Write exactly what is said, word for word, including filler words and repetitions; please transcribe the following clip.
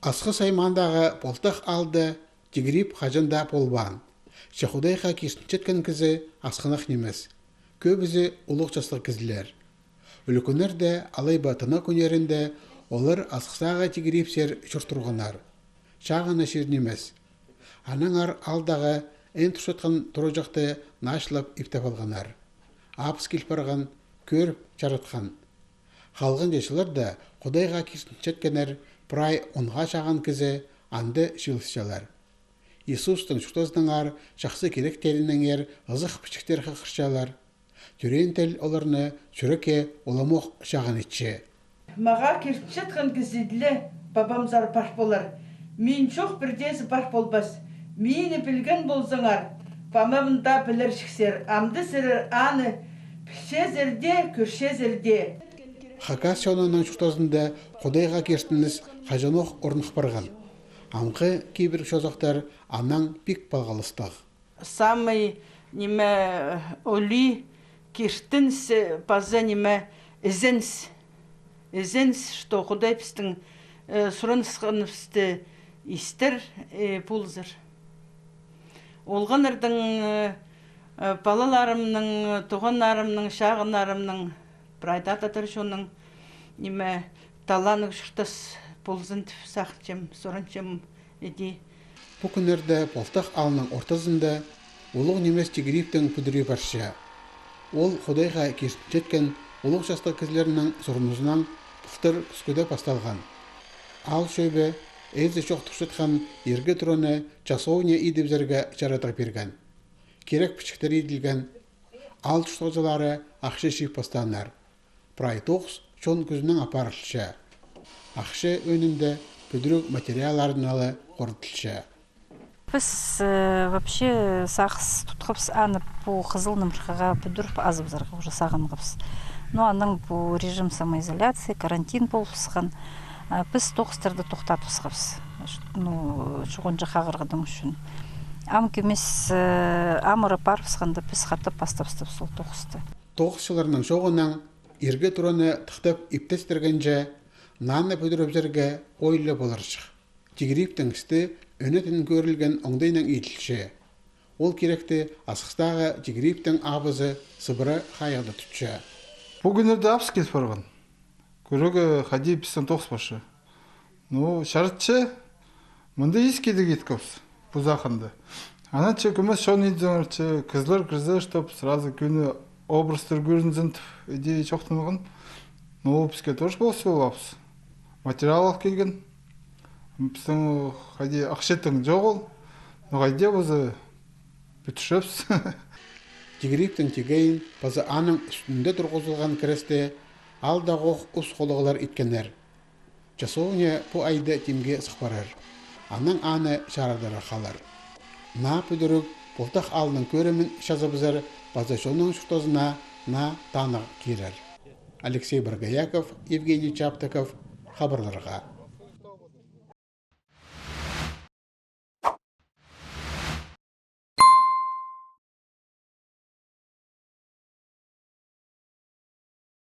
Асхыс аймағындағы Полтах аалда тигіріп хаҷан даа полбаан. Че Худайға киртінчеткен кізі асхынах нимес. Кӧбізі улуғ частығ кізілер. Ӱлӱкӱннерде алай ба тынағ кӱннерінде олар асхыстағы тигіріпсер чуртирғаннар. Чағын на чир нимес. Аннаңар аалдағы ин турчатхан тураҷахты нааҷылап иптеп алғаннар. Абыс кил парған, кӧріп чаратхан. Халған чылларда Худайға киртінчеткеннер прай онға чағын кізі анда чыылысчалар. Иисустың чуртазынаңар, чахсы киректерінеңер ызых пічіктер хығырчалар. Тӧреен тіл оларны чӱрекке уламох чағын итче. Мағаа киртінчеткен кізі ле пабамзар пар полар. Мин чох пірдеезі пар полбас. Мині пілген ползаңар, пабамны даа пілерҷіксер. Амды сірер аны пілчезер дее, кӧрчезер дее. Хакас чонының чуртазында Худайға киртініс хаҷанох орных парған. Амғы кибірік чозахтар анаң пик палғалыстығ. Самый, ниме, улуғ киртініс, э, паза, ниме, ізеніс. Ізеніс, что Худай пістің, э, сурынысханыбысты истер, э, ползар. Олғаннарның, э, э, палаларымның, туғаннарымның, чағыннарымның, прай даа тадар чонның, ниме, таланнығ чуртас ползын тіп сағынчам, сурынчам. Іди. Пу кӱннерде Полтах аалның ортазында улуғ нимес тигіріптің пӱдірі парча. Ол Худайға киртінчеткен улуғ частығ кізілернің сурынызынаң пылтыр кӱскеде пасталған. Аал чӧбі ээзі чох турчатхан иргі тураны часовня идібізерге чарадығ пирген. Кирек пічіктер иділген. Аал чуртағҷылары ахча чыып пастааннар. Прай тоғыс чон кӱзінең апарылча. Ахча ӧӧнінде пӱдіріг материалларны ла хорытылча. Піс, э, вообще сағыс тутхабыс аны пу хызыл нымырхаға пӱдіріп азыбызарға уже сағынғабыс. Но анаң пу режим самоизоляции, карантин полыбысхан, э, піс тоғыстарды тохтатыбысхабыс. Ну, чуғынҷа хағырығның ӱчӱн. Ам кӧмес, э, амыр апарыбысханда піс хатап пастабыстыбыс ол тоғысты. Тоғысчыларның чооғынаң иргі тураны тыхтап иптестіргенҷе, наны пӱдірібізерге ойлап поларҷых. Тигіріптің істі ӧнетін кӧрілген оңдайнаң иділче. Ол киректі асхыстағы тигіріптің абызы сыбыра хайығда тутча. Пу кӱннерде абыс кил парған. Кӧрерге, хайди пістің тоғыс парча. Ну, чарытча, мында ис кидіг иткебіс, пу сағында. Анаң че кӧмес чон идзеңер че, кізілер кірзе, чтоб сразу кӧні образтар кӧрінзін тіп, іди чоохтанған. Ну, піске тоже полысча полғабыс. Материал алып килген. Пістің хайди ахча тың чоғыл. Ну, хайди паза пӱтчебіс. Тигіріптің тигейін паза аның ӱстӱнде турғызылған кресті аалдағох ус холағлар иткеннер. Часовня пу айда тимге сых парар. Анаң аны чарадарға халар. Наа пӱдіріг Полтах аалның кӧрімін чазабызар паза чонның чуртазына наа танығ кирер. Алексей Боргояков, Евгений Чаптыков, хабарларға.